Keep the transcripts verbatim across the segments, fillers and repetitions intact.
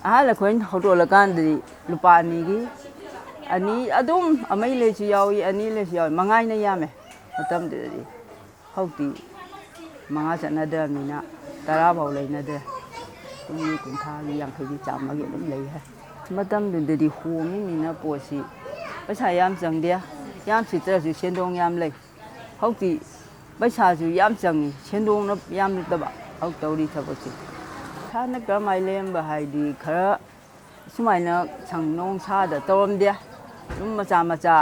ꯑꯍꯥꯟ ꯑꯩꯈꯣꯏꯅ ꯍꯧꯗꯣꯛꯂꯀꯥꯟꯗꯗꯤ ꯂꯨꯄꯥ ꯑꯅꯤꯒꯤ, ꯑꯅꯤ ꯑꯗꯨꯝ ꯑꯃꯩ ꯂꯩꯁꯨ ꯌꯥꯎꯏ, ꯑꯅꯤ ꯂꯩꯁꯨ ꯌꯥꯎꯏ, ꯃꯉꯥꯏꯅ ꯌꯥꯝꯃꯦ ꯃꯇꯝꯗꯨꯗꯗꯤ꯫ ꯍꯧꯖꯤꯛꯇꯤ ꯃꯉꯥ ꯆꯠꯅꯗ꯭ꯔꯕꯅꯤꯅ ꯇꯔꯥ ꯐꯥꯎ ꯂꯩꯅꯗ꯭ꯔꯦ꯫ ꯀꯨꯟꯒꯤ, ꯀꯨꯟꯊ꯭ꯔꯥꯒꯤ, ꯌꯥꯡꯈꯩꯒꯤ, ꯆꯥꯝꯃꯒꯤ ꯑꯗꯨꯝ ꯂꯩ ꯍꯥꯏ꯫ ꯃꯇꯝꯗꯨꯗꯗꯤ ꯍꯣꯡꯉꯤꯅꯤꯅ ꯄꯣꯠꯁꯤ ꯄꯩꯁꯥ ꯌꯥꯝ ꯆꯪꯗꯦ, ꯌꯥꯝ ꯁꯤꯠꯇ꯭ꯔꯁꯨ ꯁꯦꯟꯗꯣꯡ ꯌꯥꯝ ꯂꯩ꯫ ꯍꯧꯖꯤꯛꯇꯤ ꯄꯩꯁꯥꯁꯨ ꯌꯥꯝ ꯆꯪꯉꯤ, ꯁꯦꯟꯗꯣꯡꯅ ꯌꯥꯝ ꯂꯩꯇꯕ ꯍꯧꯖꯤꯛ ꯇꯧꯔꯤ ꯊꯕꯛꯁꯤ꯫ ꯏꯁꯥꯅ ꯀꯔꯝꯍꯥꯏꯅ ꯂꯩꯔꯝꯕ ꯍꯥꯏꯗꯤ ꯈꯔ ꯁꯨꯃꯥꯏꯅ ꯁꯪ ꯅꯣꯡ ꯁꯥꯗ ꯇꯧꯔꯝꯗꯦ꯫ ꯑꯗꯨꯝ ꯃꯆꯥ ꯃꯆꯥ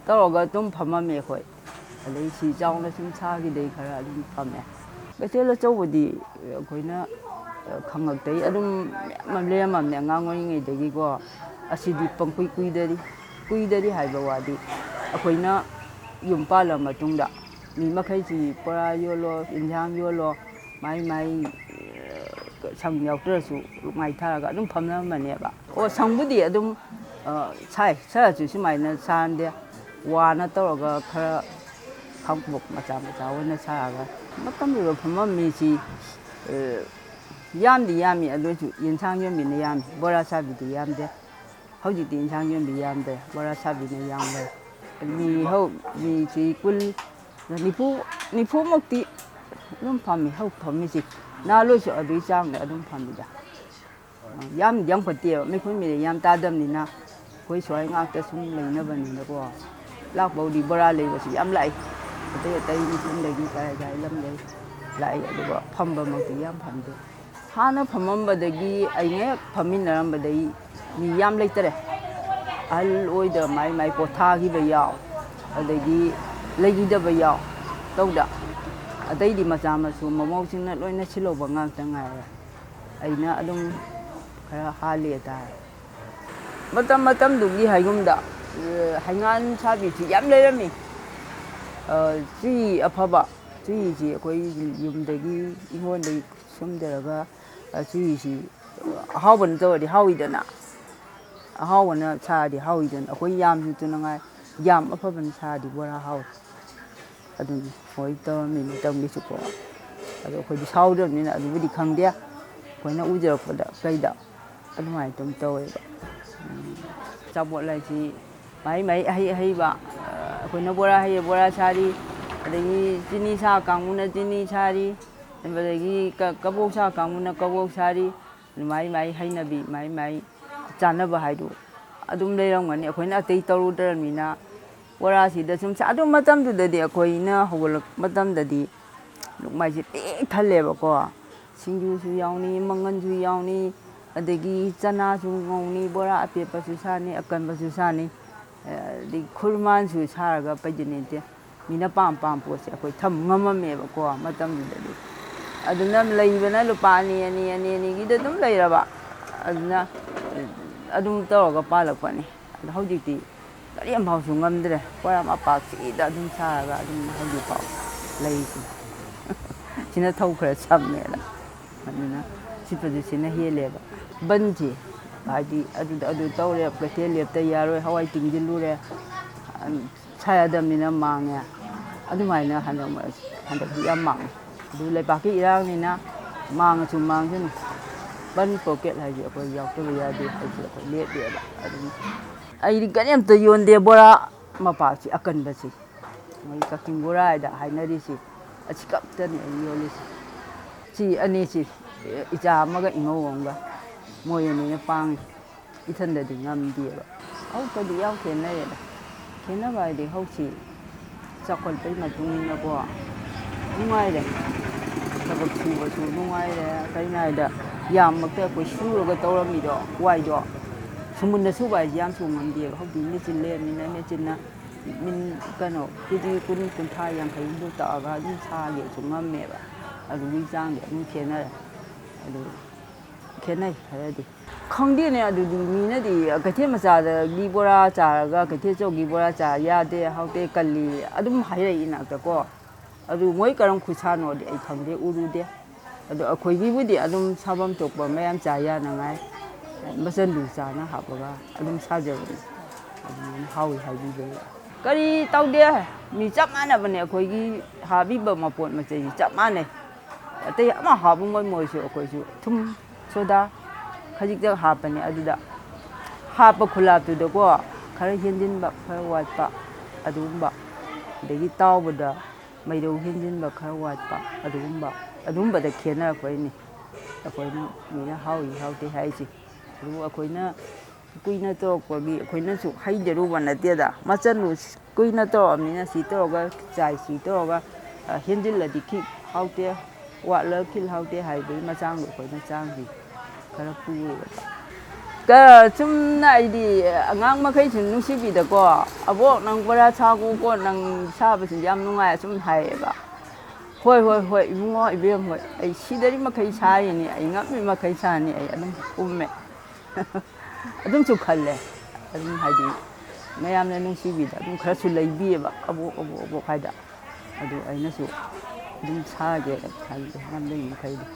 ꯇꯧꯔꯒ ꯑꯗꯨꯝ ꯐꯝꯃꯝꯃꯦ ꯑꯩꯈꯣꯏ꯫ ꯑꯗꯩ ꯁꯤ ꯆꯥꯎꯅ ꯁꯨꯝ ꯁꯥꯈꯤꯗꯩ ꯈꯔ ꯑꯗꯨꯝ ꯐꯝꯃꯦ꯫ ꯀꯩꯊꯦꯜ ꯑꯆꯧꯕꯗꯤ ꯑꯩꯈꯣꯏꯅ ꯈꯪꯉꯛꯇꯩ ꯑꯗꯨꯝ ꯃꯌꯥꯝ ꯑꯃ ꯂꯩꯔꯝꯃꯕꯅꯦ ꯑꯉꯥꯡ ꯑꯣꯏꯔꯤꯉꯩꯗꯒꯤꯀꯣ꯫ ꯑꯁꯤꯗꯤ ꯄꯪꯀꯨꯏ ꯀꯨꯏꯗꯔꯤ꯫ ꯀꯨꯏꯗꯔꯤ ꯍꯥꯏꯕ ꯋꯥꯗꯤ ꯑꯩꯈꯣꯏꯅ ꯌꯨꯝ ꯄꯥꯜꯂ ꯃꯇꯨꯡꯗ ꯃꯤ ꯃꯈꯩꯁꯤ ꯕꯣꯔꯥ ꯌꯣꯜꯂꯣ, ꯏꯟꯖꯥꯡ ꯌꯣꯜꯂꯣ, ꯃꯥꯏ ꯃꯥꯏ, ꯑ, ꯁꯪ ꯌꯥꯎꯗ꯭ꯔꯁꯨ ꯃꯥꯏ ꯊꯥꯔꯒ ꯑꯗꯨꯝ ꯐꯝꯅꯔꯝꯕꯅꯦꯕ꯫ ꯑꯣ, ꯁꯪꯕꯨꯗꯤ ꯑꯗꯨꯝ, ꯑ, ꯁꯥꯏ, ꯁꯥꯔꯁꯨ ꯁꯨꯃꯥꯏꯅ ꯁꯥꯍꯟꯗꯦ꯫ ꯋꯥꯅ ꯇꯧꯔꯒ ꯈꯔ ꯈꯥꯡꯄꯣꯛ ꯃꯆꯥ ꯃꯆꯥ ꯑꯣꯏꯅ ꯁꯥꯔꯒ ꯃꯇꯝꯗꯨꯗ ꯐꯝꯃꯝꯃꯤꯁꯤ, ꯑ, ꯌꯥꯝꯗꯤ ꯌꯥꯝꯃꯤ, ꯑꯗꯨ ꯑꯣꯏꯁꯨ ꯌꯦꯟꯁꯥꯡ ꯌꯣꯟꯕꯤꯅ ꯌꯥꯝꯃꯤ, ꯕꯣꯔꯥ ꯁꯥꯕꯤꯗꯤ ꯌꯥꯝꯗꯦ꯫ ꯍꯧꯖꯤꯛꯇꯤ ꯏꯟꯁꯥꯡ ꯌꯣꯟꯕꯤ ꯌꯥꯝꯗ꯭ꯔꯦ, ꯕꯣꯔꯥ ꯁꯥꯕꯤꯅ ꯌꯥꯝꯈ꯭ꯔꯦ꯫ ꯃꯤ ꯍꯧ-, ꯃꯤꯁꯤ ꯀꯨꯟ, ꯅꯤꯐꯨ, ꯅꯤꯐꯨꯃꯨꯛꯇꯤ ꯑꯗꯨꯝ ꯐꯝꯃꯤ꯫ ꯍꯧꯖꯤꯛ ꯐꯝꯃꯤꯁꯤ ꯅꯍꯥꯟꯋꯥꯏꯁꯨ ꯑꯗꯨꯒꯤ ꯆꯥꯡꯗ ꯑꯗꯨꯝ ꯐꯝꯃꯤꯗ꯫ ꯌꯥꯝ ꯌꯥꯝꯈꯠꯇꯦꯕ, ꯃꯤꯈꯨꯟ ꯃꯤꯗ ꯌꯥꯝ ꯇꯥꯗꯕꯅꯤꯅ ꯑꯩꯈꯣꯏ ꯁ꯭ꯋꯥꯏ ꯉꯥꯛꯇ ꯁꯨꯝ ꯂꯩꯅꯕꯅꯤꯅꯀꯣ꯫ ꯂꯥꯛꯄꯕꯨꯗꯤ ꯕꯣꯔꯥ ꯂꯩꯕꯁꯨ ꯌꯥꯝ ꯂꯥꯛꯏ, ꯑꯇꯩ ꯑꯇꯩ ꯃꯐꯝꯗꯒꯤ ꯀꯥꯏ ꯀꯥꯏ ꯂꯝꯗꯩ ꯂꯥꯛꯏ, ꯑꯗꯨꯒ ꯐꯝꯕꯃꯛꯇꯤ ꯌꯥꯝ ꯐꯝꯗꯦ꯫ ꯍꯥꯟꯅ ꯐꯝꯃꯝꯕꯗꯒꯤ ꯑꯩꯅ ꯍꯦꯛ ꯐꯝꯃꯤꯟꯅꯔꯝꯕꯗꯒꯤ ꯃꯤ ꯌꯥꯝ ꯂꯩꯇꯔꯦ꯫ ꯑꯍꯜ ꯑꯣꯏꯗ ꯃꯥꯏ ꯃꯥꯏ ꯄꯣꯊꯥꯈꯤꯕ ꯌꯥꯎ, ꯑꯗꯒꯤ ꯂꯩꯈꯤꯗꯕ ꯌꯥꯎ ꯇꯧꯗ꯫ ꯑꯇꯩꯗꯤ ꯃꯆꯥ ꯃꯁꯨ ꯃꯃꯧꯁꯤꯡꯅ ꯂꯣꯏꯅ ꯁꯤꯜꯍꯧꯕ ꯉꯥꯛꯇ ꯉꯥꯏꯔꯦ꯫ ꯑꯩꯅ ꯑꯗꯨꯝ ꯈꯔ ꯍꯥꯜꯂꯤ ꯍꯥꯏꯇꯥꯔꯦ꯫ ꯃꯇꯝ ꯃꯇꯝꯗꯨꯒꯤ ꯍꯥꯏꯒꯨꯝꯗ, ꯑ, ꯍꯩꯉꯥꯟ ꯁꯥꯕꯤꯁꯤ ꯌꯥꯝ ꯂꯩꯔꯝꯃꯤ꯫ ꯑ, ꯆꯨꯍꯤ ꯑꯐꯕ, ꯆꯨꯍꯤꯁꯤ ꯑꯩꯈꯣꯏ ꯌꯨꯝꯗꯒꯤ, ꯏꯪꯈꯣꯜꯗꯒꯤ ꯁꯨꯝꯖꯔꯒ, ꯑ, ꯆꯨꯍꯤꯁꯤ ꯑꯍꯥꯎꯕꯅ ꯇꯧꯔꯗꯤ ꯍꯥꯎꯏꯗꯅ, ꯑꯍꯥꯎꯕꯅ ꯁꯥꯔꯗꯤ ꯍꯥꯎꯏꯗꯅ꯫ ꯑꯩꯈꯣꯏ ꯌꯥꯝꯁꯨ ꯊꯨꯅꯉꯥꯏ, ꯌꯥꯝ ꯑꯐꯕꯅ ꯁꯥꯔꯗꯤ ꯕꯣꯔꯥ ꯍꯥꯎꯏ꯫ ꯑꯗꯨꯅꯤ ꯍꯣꯏ ꯇꯧꯔꯝꯃꯤ ꯃꯇꯝꯒꯤꯁꯨꯀꯣ꯫ ꯑꯗꯣ ꯑꯩꯈꯣꯏꯗꯤ ꯁꯥꯎꯗ꯭ꯔꯕꯅꯤꯅ ꯑꯗꯨꯕꯨꯗꯤ ꯈꯪꯗꯦ꯫ ꯑꯩꯈꯣꯏꯅ ꯎꯖꯔꯛꯄꯗ ꯀꯩꯗ ꯑꯗꯨꯃꯥꯏꯅ ꯑꯗꯨꯝ ꯇꯧꯋꯦꯕ꯫ ꯎꯝ, ꯑꯆꯥꯄꯣꯠ ꯍꯥꯏꯁꯤ ꯃꯥꯏ ꯃꯥꯏ ꯑꯍꯩ ꯑꯍꯩꯕ, ꯑ, ꯑꯩꯈꯣꯏꯅ ꯕꯣꯔꯥ ꯍꯩꯌꯦ, ꯕꯣꯔꯥ ꯁꯥꯔꯤ, ꯑꯗꯒꯤ ꯆꯤꯅꯤ ꯁꯥ ꯀꯥꯡꯕꯨꯅ ꯆꯤꯅꯤ ꯁꯥꯔꯤ, ꯑꯗꯒꯤ ꯀ-, ꯀꯕꯣꯛ ꯁꯥ ꯀꯥꯡꯕꯨꯅ ꯀꯕꯣꯛ ꯁꯥꯔꯤ, ꯑꯗꯨ ꯃꯥꯏ ꯃꯥꯏ ꯍꯩꯅꯕꯤ, ꯃꯥꯏ ꯃꯥꯏ ꯆꯥꯅꯕ ꯍꯥꯏꯗꯨ ꯑꯗꯨꯝ ꯂꯩꯔꯝꯒꯅꯤ꯫ ꯑꯩꯈꯣꯏꯅ ꯑꯇꯩ ꯇꯧꯔꯨꯗ꯭ꯔꯕꯅꯤꯅ ꯕꯣꯔꯥꯁꯤꯗ ꯁꯨꯝ ꯁꯥ-, ꯑꯗꯨ ꯃꯇꯝꯗꯨꯗꯗꯤ ꯑꯩꯈꯣꯏꯅ ꯍꯧꯒꯠꯂꯛꯄ ꯃꯇꯝꯗꯗꯤ ꯂꯨꯛꯃꯥꯏꯁꯦ ꯄꯤꯛ ꯊꯜꯂꯦꯕꯀꯣ꯫ ꯁꯤꯡꯖꯨꯁꯨ ꯌꯥꯎꯅꯤ, ꯃꯪꯒꯟꯁꯨ ꯌꯥꯎꯅꯤ, ꯑꯗꯒꯤ ꯆꯅꯥꯁꯨ ꯉꯧꯅꯤ, ꯕꯣꯔꯥ ꯑꯄꯦꯠꯄꯁꯨ ꯁꯥꯅꯤ, ꯑꯀꯟꯕꯁꯨ ꯁꯥꯅꯤ, ꯑꯗꯒꯤ ꯈꯨꯔꯃꯥꯟꯁꯨ ꯁꯥꯔꯒ ꯄꯩꯗꯅꯦ ꯅꯠꯇꯦ꯫ ꯃꯤꯅ ꯄꯥꯝ ꯄꯥꯝ ꯄꯣꯠꯁꯦ ꯑꯩꯈꯣꯏ ꯊꯝ ꯉꯝꯃꯝꯃꯦꯕꯀꯣ ꯃꯇꯝꯗꯨꯗꯗꯤ꯫ ꯑꯗꯨꯅ ꯂꯩꯕꯅ ꯂꯨꯄꯥ ꯑꯅꯤ, ꯑꯅꯤ, ꯑꯅꯤ, ꯑꯅꯤꯒꯤꯗ ꯑꯗꯨꯝ ꯂꯩꯔꯕ꯫ ꯑꯗꯨꯅ ꯑꯗꯨꯝ ꯇꯧꯔꯒ ꯄꯥꯜꯂꯛꯄꯅꯤ꯫ ꯑꯗꯣ ꯍꯧꯖꯤꯛꯇꯤ ꯀꯔꯤ ꯑꯃꯐꯥꯎꯁꯨ ꯉꯝꯗ꯭ꯔꯦ꯫ ꯄꯣꯔꯥ ꯃꯄꯥꯛꯁꯤꯗ ꯑꯗꯨꯝ ꯁꯥꯔꯒ ꯑꯗꯨꯝ ꯍꯧꯖꯤꯛꯐꯥꯎ ꯂꯩꯔꯤꯁꯤꯅꯤ꯫ ꯁꯤꯅ ꯊꯧ ꯈꯔ ꯁꯝꯃꯦꯅ꯫ ꯑꯗꯨꯅ ꯁꯤꯠꯄꯗꯨ ꯁꯤꯅ ꯍꯦꯜꯂꯦꯕ꯫ ꯕꯟꯁꯤ ꯍꯥꯏꯗꯤ ꯑꯗꯨꯗ ꯑꯗꯨ ꯇꯧꯔꯦ, ꯀꯩꯊꯦꯜ ꯂꯦꯞꯇ ꯌꯥꯔꯣꯏ, ꯍꯋꯥꯏ ꯇꯤꯡꯁꯤꯜꯂꯨꯔꯦ, ꯁꯥ ꯌꯥꯗꯕꯅꯤꯅ ꯃꯥꯡꯉꯦ꯫ ꯑꯗꯨꯃꯥꯏꯅ ꯍꯟꯗꯛ ꯃꯔꯛ-, ꯍꯟꯗꯛꯇꯤ ꯌꯥꯝ ꯃꯥꯡꯉꯦ꯫ ꯑꯗꯨ ꯂꯩꯕꯥꯛꯀꯤ ꯏꯔꯥꯡꯅꯤꯅ ꯃꯥꯡꯉꯁꯨ ꯃꯥꯡꯁꯅꯨ, ꯕꯟ ꯄꯣꯀꯦꯠ ꯍꯥꯏꯁꯦ ꯑꯩꯈꯣꯏ ꯌꯥꯎꯗꯕ ꯌꯥꯗꯦ ꯍꯥꯏꯁꯦ ꯑꯩꯈꯣꯏ ꯂꯦꯞꯄꯦꯕ꯫ ꯑꯗꯨꯝ ꯑꯩꯗꯤ ꯀꯔꯤꯝꯇ ꯌꯣꯟꯗꯦ, ꯕꯣꯔꯥ ꯃꯄꯥꯛꯁꯤ ꯑꯀꯟꯕꯁꯤ, ꯃꯣꯏ ꯀꯛꯆꯤꯡ ꯕꯣꯔꯥ ꯍꯥꯏꯗ ꯍꯥꯏꯅꯔꯤꯁꯤ, ꯑꯁꯤ ꯈꯛꯇꯅꯤ ꯑꯩꯅ ꯌꯣꯜꯂꯤꯁꯤ꯫ ꯁꯤ ꯑꯅꯤꯁꯤ, ꯏꯆꯥ ꯑꯃꯒ ꯏꯃꯧ ꯑꯃꯒ, ꯃꯣꯏ ꯑꯅꯤꯅ ꯄꯥꯡꯉꯤ꯫ ꯏꯊꯟꯗꯗꯤ ꯉꯝꯗꯦꯕ꯫ ꯍꯧꯖꯤꯛꯇꯗꯤ ꯌꯥꯝ ꯈꯦꯠꯅꯔꯦꯗ꯫ ꯈꯦꯠꯅꯕ ꯍꯥꯏꯗꯤ ꯍꯧꯖꯤꯛ ꯆꯥꯎꯈꯠꯄꯒꯤ ꯃꯇꯨꯡ ꯏꯟꯅꯀꯣ ꯅꯨꯡꯉꯥꯏꯔꯦ꯫ ꯊꯕꯛ ꯁꯨꯕꯁꯨ ꯅꯨꯡꯉꯥꯏꯔꯦ꯫ ꯀꯔꯤꯅꯣ ꯍꯥꯏꯗ ꯌꯥꯝꯃꯛꯇ ꯑꯩꯈꯣꯏ ꯁꯨꯔꯒ ꯇꯧꯔꯝꯃꯤꯗꯣ ꯋꯥꯏꯗꯣ꯫ ꯁꯨꯃꯨꯟꯅ ꯁꯨꯕ ꯍꯥꯏꯁꯦ ꯌꯥꯝ ꯁꯨ ꯉꯝꯗꯦꯕ꯫ ꯍꯧꯖꯤꯛꯇꯤ ꯃꯦꯆꯤꯟ ꯂꯩꯔꯕꯅꯤꯅ ꯃꯦꯆꯤꯟꯅ ꯃꯤꯟ ꯀꯩꯅꯣ ꯀꯦ ꯖꯤ ꯀꯨꯟ, ꯀꯨꯟꯊ꯭ꯔꯥ, ꯌꯥꯡꯈꯩ ꯍꯨꯝꯐꯨ ꯇꯛꯑꯒ ꯑꯗꯨꯝ ꯁꯥꯒꯦꯁꯨ ꯉꯝꯃꯦꯕ꯫ ꯑꯗꯨꯒꯤ ꯆꯥꯡꯗꯤ ꯑꯗꯨꯝ ꯈꯦꯠꯅꯔꯦ꯫ ꯑꯗꯨ ꯈꯦꯠꯅꯩ ꯈꯔꯗꯤ꯫ ꯈꯪꯗꯦꯅꯦ ꯑꯗꯨꯗꯤ꯫ ꯃꯤꯅꯗꯤ ꯀꯩꯊꯦꯜ ꯃꯆꯥꯗꯒꯤ ꯕꯣꯔꯥ ꯆꯥꯔꯒ ꯀꯩꯊꯦꯜ ꯆꯧꯒꯤ ꯕꯣꯔꯥ ꯆꯥ ꯌꯥꯗꯦ, ꯍꯥꯎꯇꯦ, ꯀꯜꯂꯤ ꯑꯗꯨꯝ ꯍꯥꯏꯔꯛꯏ ꯏꯅꯥꯛꯇꯀꯣ꯫ ꯑꯗꯨ ꯃꯣꯏ ꯀꯔꯝ ꯈꯨꯠꯁꯥꯅꯣꯗꯤ ꯑꯩ ꯈꯪꯗꯦ, ꯎꯔꯨꯗꯦ꯫ ꯑꯗꯣ ꯑꯩꯈꯣꯏꯒꯤꯕꯨꯗꯤ ꯑꯗꯨꯝ ꯁꯥꯐꯝ ꯊꯣꯛꯄ ꯃꯌꯥꯝ ꯆꯥ ꯌꯥꯅꯉꯥꯏ ꯃꯆꯟꯗꯨ ꯆꯥꯅ ꯍꯥꯞꯄꯒ ꯑꯗꯨꯝ ꯁꯥꯖꯕꯅꯤ꯫ ꯑꯗꯨꯃꯥꯏꯅ ꯍꯥꯎꯏ ꯍꯥꯏꯕꯤꯕꯒꯤ꯫ ꯀꯔꯤ ꯇꯧꯗꯦ, ꯃꯤ ꯆꯞ ꯃꯥꯟꯅꯕꯅꯦ꯫ ꯑꯩꯈꯣꯏꯒꯤ ꯍꯥꯞꯄꯤꯕ ꯃꯄꯣꯠ ꯃꯆꯩꯁꯤ ꯆꯞ ꯃꯥꯟꯅꯩ꯫ ꯑꯇꯩ ꯑꯃ ꯍꯥꯞꯄꯝꯃꯣꯏ ꯃꯣꯏꯁꯨ꯫ ꯑꯩꯈꯣꯏꯁꯨ ꯊꯨꯝ, ꯁꯣꯗꯥ, ꯈꯖꯤꯛꯇꯪ ꯍꯥꯞꯄꯅꯦ꯫ ꯑꯗꯨꯗ ꯍꯥꯞꯄ ꯈꯨꯂꯥꯞꯇꯨꯗꯀꯣ, ꯈꯔ ꯍꯦꯟꯖꯤꯟꯕ, ꯈꯔ ꯋꯥꯠꯄ, ꯑꯗꯨꯒꯨꯝꯕ, ꯑꯗꯒꯤ ꯇꯥꯎꯕꯗ ꯃꯩꯔꯧ ꯍꯦꯟꯖꯤꯟꯕ, ꯈꯔ ꯋꯥꯠꯄ, ꯑꯗꯨꯒꯨꯝꯕ, ꯑꯗꯨꯝꯕꯗ ꯈꯦꯠꯅꯔꯛꯄꯩꯅꯤ ꯑꯩꯈꯣꯏꯅ ꯃꯤꯅ ꯍꯥꯎꯏ ꯍꯥꯎꯇꯦ ꯍꯥꯏꯁꯦ꯫ ꯑꯗꯨꯕꯨ ꯑꯩꯈꯣꯏꯅ ꯀꯨꯏꯅ ꯇꯧꯔꯛꯄꯒꯤ ꯑꯩꯈꯣꯏꯅꯁꯨ ꯍꯩꯖꯔꯨꯕ ꯅꯠꯇꯦꯗ꯫ ꯃꯆꯜꯗꯨ ꯀꯨꯏꯅ ꯇꯧꯔꯛꯑꯕꯅꯤꯅ, ꯁꯤ ꯇꯧꯔꯒ ꯆꯥꯏ, ꯁꯤ ꯇꯧꯔꯒ, ꯑ, ꯍꯦꯟꯖꯤꯜꯂꯗꯤ ꯈꯤꯛ ꯍꯥꯎꯇꯦ, ꯋꯥꯠꯂ ꯈꯤꯜ ꯍꯥꯎꯇꯦ ꯍꯥꯏꯕꯒꯤ ꯃꯆꯥꯡꯗꯣ ꯑꯩꯈꯣꯏꯅ ꯆꯥꯡꯁꯤ ꯈꯔ ꯄꯨꯔꯦꯕ꯫ ꯀ-, ꯆꯨꯝꯅ ꯑꯩꯗꯤ ꯑꯉꯥꯡ ꯃꯈꯩꯁꯨ ꯅꯨꯡꯁꯤꯕꯤꯗꯀꯣ, "ꯑꯕꯣꯛ, ꯅꯪ ꯕꯣꯔꯥ ꯁꯥꯈꯣꯀꯣ, ꯅꯪ ꯁꯥꯕꯁꯤꯗꯤ ꯌꯥꯝ ꯅꯨꯡꯉꯥꯏ", ꯑꯁꯨꯝ ꯍꯥꯏꯌꯦꯕ꯫ "ꯍꯣꯏ, ꯍꯣꯏ, ꯍꯣꯏ, ꯏꯕꯨꯡꯉꯣ, ꯏꯕꯦꯝ, ꯍꯣꯏ, ꯑꯩ ꯁꯤꯗꯔꯤ ꯃꯈꯩ ꯁꯥꯔꯤꯅꯤ, ꯑꯩ ꯉꯝꯃꯤ ꯃꯈꯩ ꯁꯥꯅꯤ", ꯑꯩ ꯑꯗꯨꯝ ꯈꯨꯝꯃꯦ꯫ ꯑꯗꯨꯝꯁꯨ ꯈꯜꯂꯦ꯫ ꯑꯗꯨꯝ ꯍꯥꯏꯗꯤ ꯃꯌꯥꯝꯅ ꯅꯨꯡꯁꯤꯕꯤꯗ ꯑꯗꯨꯝ ꯈꯔꯁꯨ ꯂꯩꯕꯤꯌꯦꯕ, "ꯑꯕꯣꯛ, ꯑꯕꯣꯛ, ꯑꯕꯣꯛ" ꯍꯥꯏꯗ꯫ ꯑꯗꯨ ꯑꯩꯅꯁꯨ ꯑꯗꯨꯝ ꯁꯥꯒꯦꯅ ꯈꯜꯂꯦ, ꯉꯝꯗꯣꯏ ꯃꯈꯩꯗꯤ꯫